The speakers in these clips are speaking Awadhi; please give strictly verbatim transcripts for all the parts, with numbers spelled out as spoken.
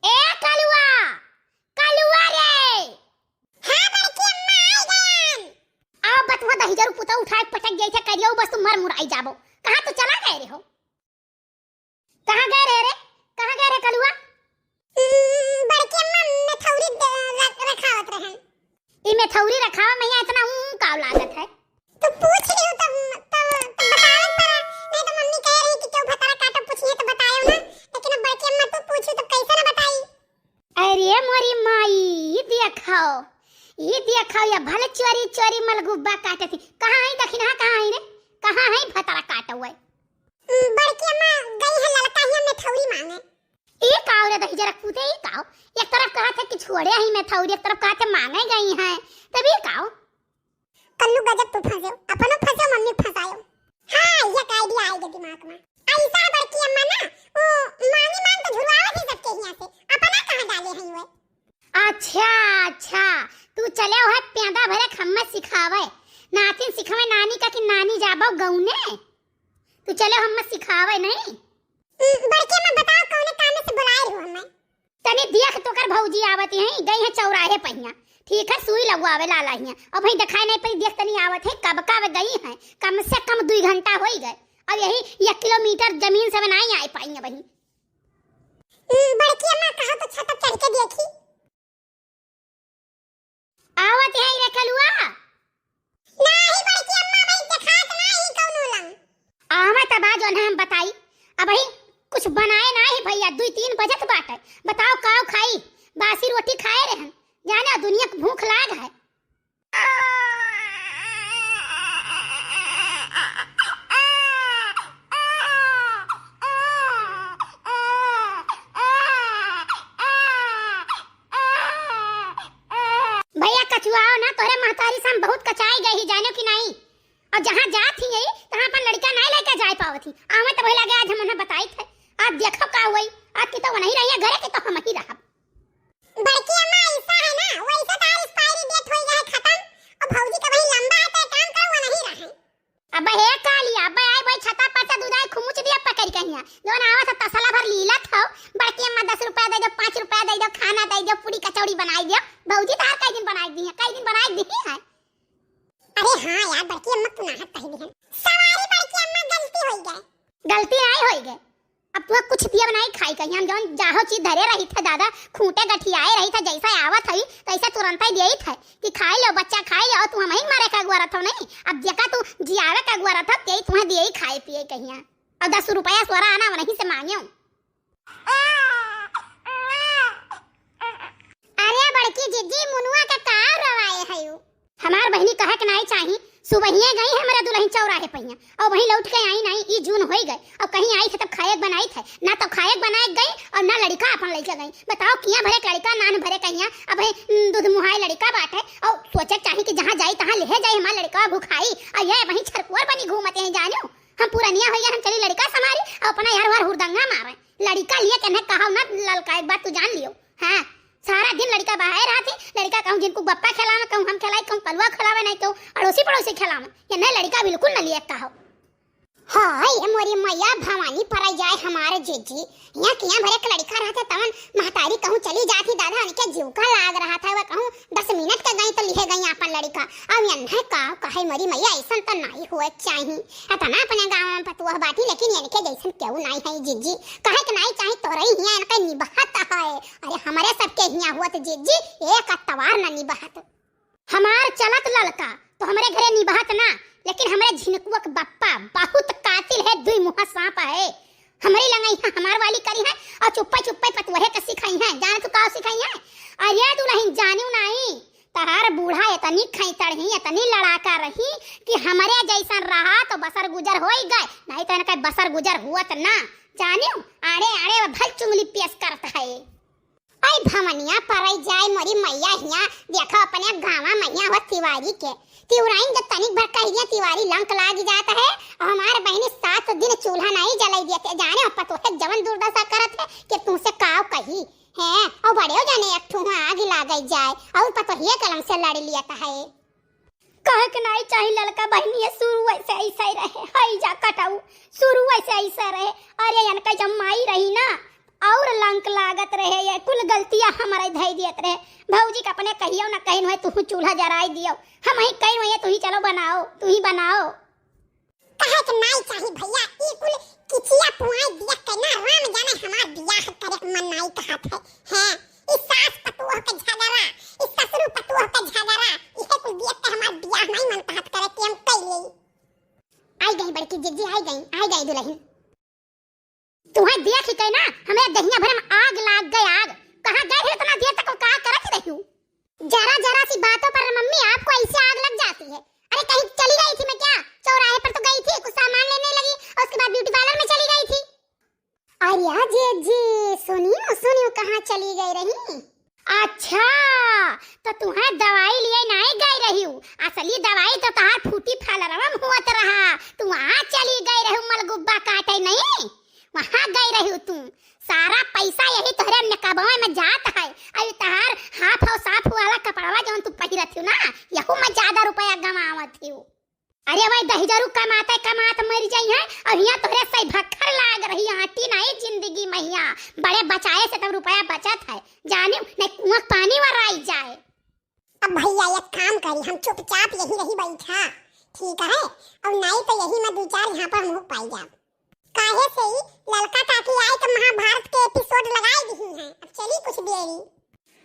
ए कलुआ, कलुआ रे। हाँ बड़की अम्मा, आई गयन। आओ बतुआ दहिजरू पुतौ उठाए पटक गई थे करियो, बस तू मर मुराई जाबो। कहाँ तू चला गए रहे हो? कहाँ गए रहे रे? कहाँ गए रहे कलुआ? हम्म, बड़की अम्मा मेथौरी द-, र-, रखावत रहन। ई मेथौरी रखावा में यहाँ इतना ऊँ काव लागत है? तू पूछ लियो तब, तब, तब बतावे पर, नहीं तो मम्मी कह रही कि क्यों भतारा काटो पूछिए तो बतायो ना, लेकिन अब बड़की अम्मा तू पूछू तो कैसे ना बताई? अरे मोरी माई, ई देखो, ई देखो, या भले चोरी चोरी मलगुब्बा काटे थी। कहाँ आई दखिनहा, कहाँ आई रे? कहाँ है भतारा काटो हुए? हम्म, बड़की अम्मा गई है ललका हिया मेथौरी मांगे। ई काव रे दहिजरा पूते, ई काव? एक तरफ कहा थे कि छोड़े ही मेथौरी, एक तरफ कहा थे मांगे गई हैं, तब ई काव? कल्लू गजब तू फंसे, अपनो फंसे, मम्मी फंसायो। हाँ, ये एक idea आएगा दिमाग में। ऐसा है बड़की अम्मा ना, वो मांगी मांग तो झुरवावत ही सबके हिया से, अपना कहाँ डाले हैं वो? अच्छा, अच्छा, तू चले हो है प्यादा भरे खम्मा सिखावे, नातिन सिखावे नानी का कि नानी जाबो गौने? तू चले हो हम्मा सिखावे नहीं? हम्म, बड़की अम्मा बताओ कौने काम से बुलाए रहो हमें? तनी देख तोकर भौजी आवत हैं, गई हैं चौराहे पहिया। ठीक है, सुई लगवावे लाला हिया। अब भाई दिखाई नहीं पड़ी, देख तनी आवत है, कब का वे गई हैं, कम से कम दुई घंटा होई गए। अब यही एक किलोमीटर जमीन से वे नहीं आए पाई हैं वहीं। हम्म, बड़की अम्मा कहो तो छत पर चढ़ के देखी। आवत है रे कलुआ। नाही बड़की अम्मा, भाई देखात नाही कौनो लंग। आवा तब आज ओन्हे हम बताई। अबही कुछ बनाए नाही भैया, दुई तीन बजत बाटे। बताओ काव खाई? बासी रोटी खाए रहन। जाने दुनिया के भूख लाग है। भैया कचुआओ ना, तोहरे महतारी से हम बहुत कचाई गई ही, जानो कि नाही? और जहाँ जात ही यही, तहाँ अपन लड़का नाही लेके जाए पावत ही। आवे तो वही लगे आज हम उन्हें बताई थे। आज देखो का हुई, आज की तो वो नहीं रही है घरे, की तो हम ही रहब। बड़की अम्मा ऐसा है ना, वैसे तार expiry date होई गए खत्म, और भौजी का वही लंबा है, तो एक काम करो, वो नहीं रहे। अब हे काली, अब आए भाई छता पर से दूध आए खुमुच दिया पकड़ के हिया। जौन आवा था तसला भर लीला था, बड़की अम्मा दस रुपया दे दो, पाँच रुपया दे दो, खाना दे दो, पूरी कचौड़ी बनाई दो। भौजी तार कई दिन बनाई दी है, कई दिन बनाई दी है। अरे हाँ यार, बड़की अम्मा तू नाहक कही दी है। सवारी बड़की अम्मा गलती होई गए। गलती नाही होई गए। अब तुहा कुछ दिया बनाई खाई कहीं, हम जौन जाहो चीज धरे रही था दादा, खूंटे गठियाए रही था, जैसा आवत हई तैसे तुरंत ही दियई था कि खाई लो बच्चा, खाई लो, तू हमही मारे का अगुआ रहत हो नहीं, अब जेका तू जियावे का अगुआ रहत हो, तेई तुहे दियई खाए पिए कहिया। और दस रुपया सोरा आना वहीं से मांगे हूँ। अरे बड़की जिज्जी, मुनुआ का का रवाए हयू? हमार बहिनी कहे के नाई चाही, सुबहिये गई है मेरा दुल्हन चौराहे पहिया, और वहीं लौट के आई नाई, ई जून होई गए, और कहीं आई थे तब खाए के बनाई थे, ना तो खाए के बनाए के गई और ना लड़का अपन लेके गई। बताओ किया भरे के लड़का, नान भरे कहिया, अब है, उम, दूध मुहाई लड़का बाटे, और सोचे के चाही कि जहाँ जाई तहाँ लेहे जाई हमार लड़का भुखाई, और ये वहीं छरकुअर बनी घूमते हैं जानो। हम पुरनिया होई गए, हम चली लड़का समारी और अपना यार वार हुरदंगा मारे। लड़का लिए के नहीं कहा ना ललका, एक बात तू जान लियो। हाँ, सारा दिन लड़का बाहर रहत ही, लड़का कहूँ जिनको बप्पा खिलावे, कहूँ हम खिलाई, कहूँ कलुआ खिलावे, नहीं कहूँ अड़ोसी पड़ोसी खिलावे। ये नहीं लड़का बिल्कुल न लिए कहो। हाय, ये मोरी मैया भवानी पराई जाए हमारे जीजी। यहाँ किया भरे एक लड़का रहते तवन महतारी कहूँ चली जाती दादा, उनके जीव का लाग रहा था, वह कहूँ दस मिनट के गई तो लिहे गई अपन लड़का। अब यन्हे का कहे मोरी मैया, ऐसन तो नहीं हुए चाही। इतना अपने गाँव में पतुआ बाटी, लेकिन इनके जैसन केहू नहीं है जीजी। कहे के नहीं चाही तोरे हिया इनके निबहत है। अरे हमरे सबके हिया हुआ तो जीजी एक अतवार न निबहत। हमार चलत ललका तो हमरे घरे निबहत ना, लेकिन हमरे झिनकुआ के बप्पा बहुत कातिल है, दुई मुहा सांप है। हमरे लंगई है, हमार वाली करी है और चुप्पे चुप्पे पतुहे के सिखाई है। जाने तू का सिखाई है? अरे दुल्हन जानू नहीं, तहार बूढ़ा इतनी खैतड़ ही, इतनी लड़ाका रही कि हमरे जैसन रहा तो बसर गुजर होई गए, नहीं तो इनका बसर गुजर हुअत ना। जानियो, आड़े आड़े भल चुंगली पेश करत है। आई भवनिया परई जाए मोरी मैया हिया, देखो अपने गाँवा मैया हो तिवारी के। तिवराइन जब तनिक भर कह दिया तिवारी लंक लाग जात है, और हमार बहनी सात दिन चूल्हा नहीं जलाई देते। जाने हो पतोहे जवन दुर्दशा करत है कि तुमसे काव कही। हैं, और बड़े हो जाने एक ठो हुआ आग लागई जाए, और पतोहिए कलम से लड़ लियत है। कहे के नाई चाही ललका बहिनी, ये शुरू ऐसे ऐसे रहे, हई जा कटाऊ, शुरू ऐसे ऐसे रहे। अरे इनका जब माई रही ना, रहे, ये कुल गलतिया हमरे धई दियत रहे। भौजी के अपने कहियो ना कहिन होए, तुहू चूल्हा जराई दियो, हमहीं कहिन होए, तुही चलो बनाओ, तुही बनाओ। कहे के नाई चाही भइया, ई कुल किचिया पुआई दिया के ना, राम जाने हमार बियाह करे के मन नाई कहत है। हैं, ई सास पतोह के झगड़ा, ई ससुर पतोह के झगड़ा, इहे कुल दिया के हमार बियाह नाई मन कहत करे कि हम कई लेई। आई गई बड़की जिज्जी, आई गई, आई गई दुलहिन। तुहैं देखि के ना हमरे देहिया भरे में आग लाग गए, आग। कहाँ गए रहे इतना देर तक, का करत रही हूँ? जरा जरा सी बातों पर मम्मी आपको ऐसे आग लग जाती है। अरे कहीं चली गई थी मैं क्या? चौराहे पर तो गई थी, कुछ सामान लेने लगी और उसके बाद ब्यूटी पार्लर में चली गई थी। अरे जिज्जी, सुनियो सुनियो, कहाँ चली गई रही? अच्छा, तो तुहैं दवाई लिए नाई गई रही हूँ, असली दवाई तो तहार फूटी फालरवा में होत रहा। तू वहाँ चली गई रही हूँ मलगुब्बा काटे, नहीं वहाँ गई रही हूँ तू। सारा पैसा यही तोहरे मेकअपवा में जात है। अरे तहार हाफ और साफ वाला कपड़वा जौन तू पहिरत हो ना, यहू में ज्यादा रुपया गंवावत हो। अरे वही दहिजरू कमाते कमात मर जाई है, और यहाँ तोहरे सही भक्खर लाग रही आटी नहीं जिंदगी में। यहाँ बड़े बचाए से तब रुपया बचत है, जाने नहीं कुआं पानी वराई जाए। अब भइया एक काम करी, हम चुपचाप यही रही बैठा, ठीक है? और नाई तो यही में दो चार यहाँ पर मुँह पाई जाब। काहे से ई ललका काकी आई तो महाभारत के एपिसोड लगाई दी है। अब चली कुछ देरी।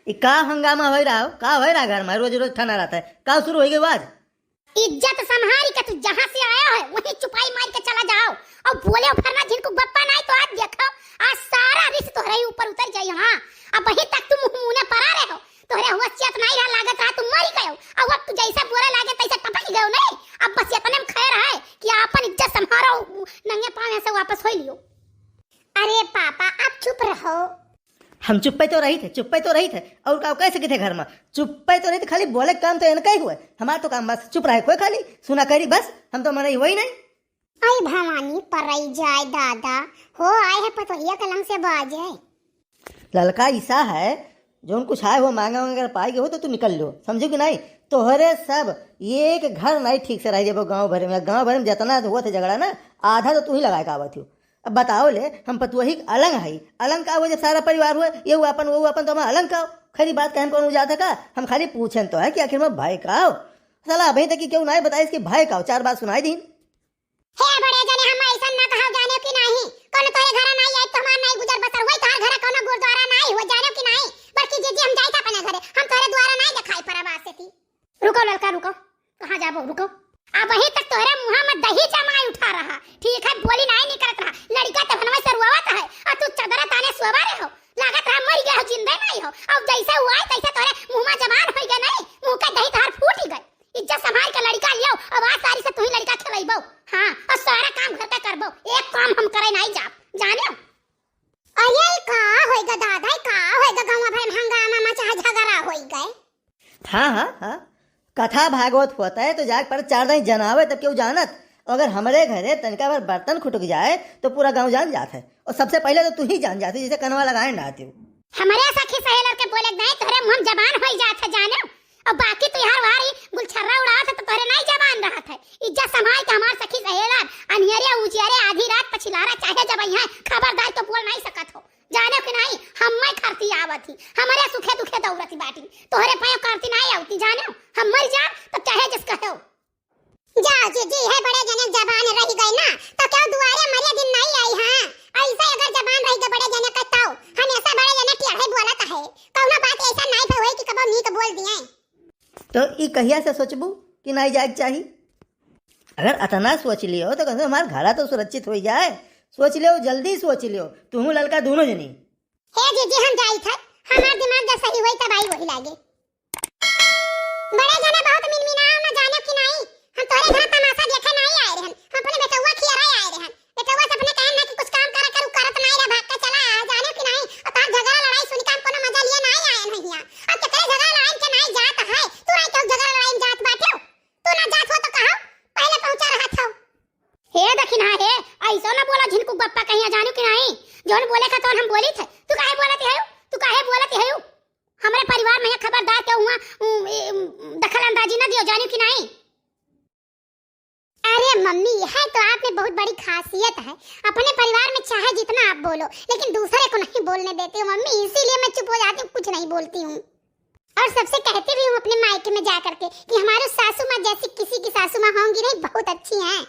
ई का हंगामा होई रहा हो? का होई रहा घर में? रोज रोज ठना रहता है। का शुरू होई गई आज? इज्जत संभारी के तू जहाँ से आया है, वहीं चुपाई मार के चला जाओ। और बोले भरना जिनको बप्पा नाई तो आज देखो, आज सारा रिस तोहरे ही ऊपर उतर जाई। हाँ, अब वहीं तक तुम मुँह मुने परा रहे हो, तोहरे होशियत नाई रहा, लागत रहा तुम मरी गए हो। और वक्त जैसे बोले लागे तैसे टपक गए हो, नहीं? अब बस इतने में खैर है कि आपन इज्जत संभारो, नंगे पाँव से वापस हो लियो। अरे पापा, आप चुप रहो। हम चुप्पे तो रही थे, चुप्पे तो रही थे। और का कह सके थे घर में? चुप्पे तो रही थे, खाली बोले काम तो इनका ही हुआ। हमारा तो काम बस चुप रहे, कोई खाली सुना करी बस, हम तो मना ही हुआ ही नहीं। आई भवानी परई जाए दादा, हो आए है पतोहिया कलम से बाजे। ललका ईसा है, जौन कुछ आए हो मांगा मांगा अगर पाई गए हो तो तू निकल लो, समझो कि नहीं? तोहरे सब एक घर नहीं ठीक से रह जेबो गाँव भर में। गाँव भर में जितना हुआ थे झगड़ा ना, आधा तो तू ही लगाए का आवत हो। अब बताओ ले, हम पतुआही के अलंग हई, अलंग का हुआ जब सारा परिवार हुआ, ये हुआ अपन, वो हुआ अपन, तो हम अलंग का हो? खरी बात कहन कौन हो जाता का? हम खाली पूछन तो है कि आखिर में भय का हो? साला अभी तक कि क्यों नहीं बताइस कि भय का हो? चार बात सुनाई दीन। हे बड़े जने, हम ऐसन ना कहा जाने कि नहीं, कौन तोरे घर नहीं आई तो हमार नहीं गुजर बसर हुई, तोहर घर कौनो गुरुद्वारा नहीं हुआ, जाने कि नहीं? बड़की जीजी, हम जाई था अपने घरे, हम तोरे द्वारा नहीं दिखाई परब आज से ती। रुको ललका, रुको, कहाँ जाबो, रुको। अब वहीं तक तोहरे मुँह में दही जमाई उठा रहा, ठीक है, बोली नाई निकलत रहा। लड़का तो बनवा से रोवत है और तू चदरा ताने सोवा रहे हो। लागत रहा मर गया हो, जिंदा नहीं हो। अब जैसे हुआ है तैसे तोहरे मुँह में जबान हो गया नहीं, मुँह का दही तोहर फूट ही गए। इज्जत संभाल के लड़का लियो, अब आज सारी से तू ही लड़का खिलाइबो। हाँ, और सारा काम घर का करबो, एक काम हम करे नाई जाब, जाने हो? अरे, ई का होई गा दादा, ई का होई गा? गाँव भर में हंगामा मचा, झगड़ा होई गए। हाँ, हाँ, हाँ। कथा भागवत होता है तो जाके पर चार दाई जनावे तब क्यों जानत? अगर हमरे घरे तनिका भर बर्तन खुटक जाए तो पूरा गाँव जान जात है। और सबसे पहले तो तू ही जान जाती, जैसे कनवा लगाए ना आती हो। हमरे सखी सहेलर के बोले नहीं, तोहरे मुँह में जबान होई जात है, जाने। और बाकी तो यार वारी गुलछर्रा उड़ावत है तो तोहरे नहीं जबान रहत है। इज्जत संभाल के हमार सखी सहेलर, अनियरे उजियरे आधी रात पछिलारा चाहे जब आई हैं, खबरदार तो बोल नहीं सकत हो। जाने कि नहीं, हम मैं करती आवत ही, हमारे सुखे दुखे दौड़ती बाटी, तोहरे पायो करती नहीं आवती, जाने हम मर जाब तो चाहे जिस कहो। जाओ जीजी, है बड़े जने जबान रह गए ना, तो क्यों दुआरे मरे दिन नहीं आई? हाँ, ऐसे अगर जबान रह गए बड़े जने के, तो हमेशा बड़े जने टेढ़े बोलत है, कौनो बात ऐसा नहीं भय होई कि कबो नीक बोल दिए। तो ई कहिया से सोचबू कि नहीं जाए के चाही? अगर अतना सोच लियो तो कम से कम हमार घरा तो सुरक्षित हो जाए। सोच लियो, जल्दी सोच लियो, तुहू ललका दोनों जनी। हे जीजी, हम जाई थे, हमार दिमाग जब सही होई तब आई वही लागे। बड़े जने बहुत मिनमिनाओ ना, जाने कि नहीं, हम तोरे घर तमाशा देखे नहीं आए रहन, हम अपने बेटउआ खियरा आए रहन। बेटउआ से अपने कहन ना कि कुछ काम करा कर, उ करत नहीं रहे, भाग के चला आए, जाने कि नहीं, और तार झगड़ा लड़ाई सुन के हम कोनो मजा लिए नहीं आए नहीं हिया। अब केकरे झगड़ा लड़ाई के नहीं जात है, तू नहीं क्यों झगड़ा लड़ाई में जात बाटे? तू ना जात हो तो कहो, पहले पहुंचा रहत हो। हे दखिनहा हे, ऐसो ना बोला झिनकू बप्पा कहिया, जानू कि नहीं? जौन बोले का तौन हम बोली थे, तू काहे बोलत है? तू काहे बोलत है? हमरे परिवार में ये खबरदार क्यों हुआ, उम, ए, उम, दखल अंदाजी ना दियो, जानू कि नहीं? अरे मम्मी, यह तो आप में बहुत बड़ी खासियत है। अपने परिवार में चाहे जितना आप बोलो, लेकिन दूसरे को नहीं बोलने देती हो मम्मी, इसीलिए मैं चुप हो जाती हूँ, कुछ नहीं बोलती हूँ। और सबसे कहती भी हूँ अपने मायके में जा करके कि हमारे सासू माँ जैसी किसी की सासू माँ होंगी नहीं, बहुत अच्छी हैं।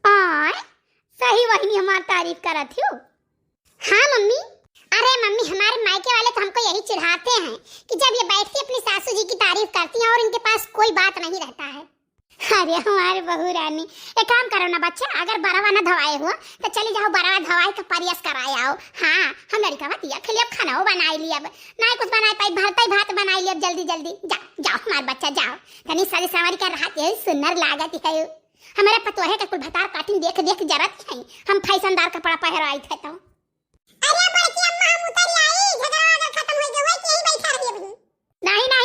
आय, सही वहिनी हमार तारीफ करत हो। हाँ मम्मी। अरे मम्मी, हमारे मायके वाले तो हमको यही चिढ़ाते हैं कि जब ये बैठती अपनी सासू जी की तारीफ करती हैं और इनके पास कोई बात नहीं रहता है। अरे हमारे बहू रानी, एक काम करो ना बच्चा, अगर बरवा ना धवाए हो तो चली जाओ बरवा धवाए के प्रयास कराए आओ। हाँ, हम लड़का बतिया खेलिए, अब खाना वो बनाए लिए, अब ना कुछ बनाए पाई, भरता ही भात बनाए लिए, अब जल्दी जल्दी। जा, जाओ हमार बच्चा, जाओ। तनी सज संवर के रहत है, सुन्नर लागत है। हमारे पतोहे का कुल भतार काटिन देख देख जरत है, हम फैशनदार कपड़ा पहराइत है तो। अरे बड़की अम्मा, हम उतर आई, झगड़ा अगर खत्म हो गया, वही यहीं बैठा रही अभी। नहीं ना,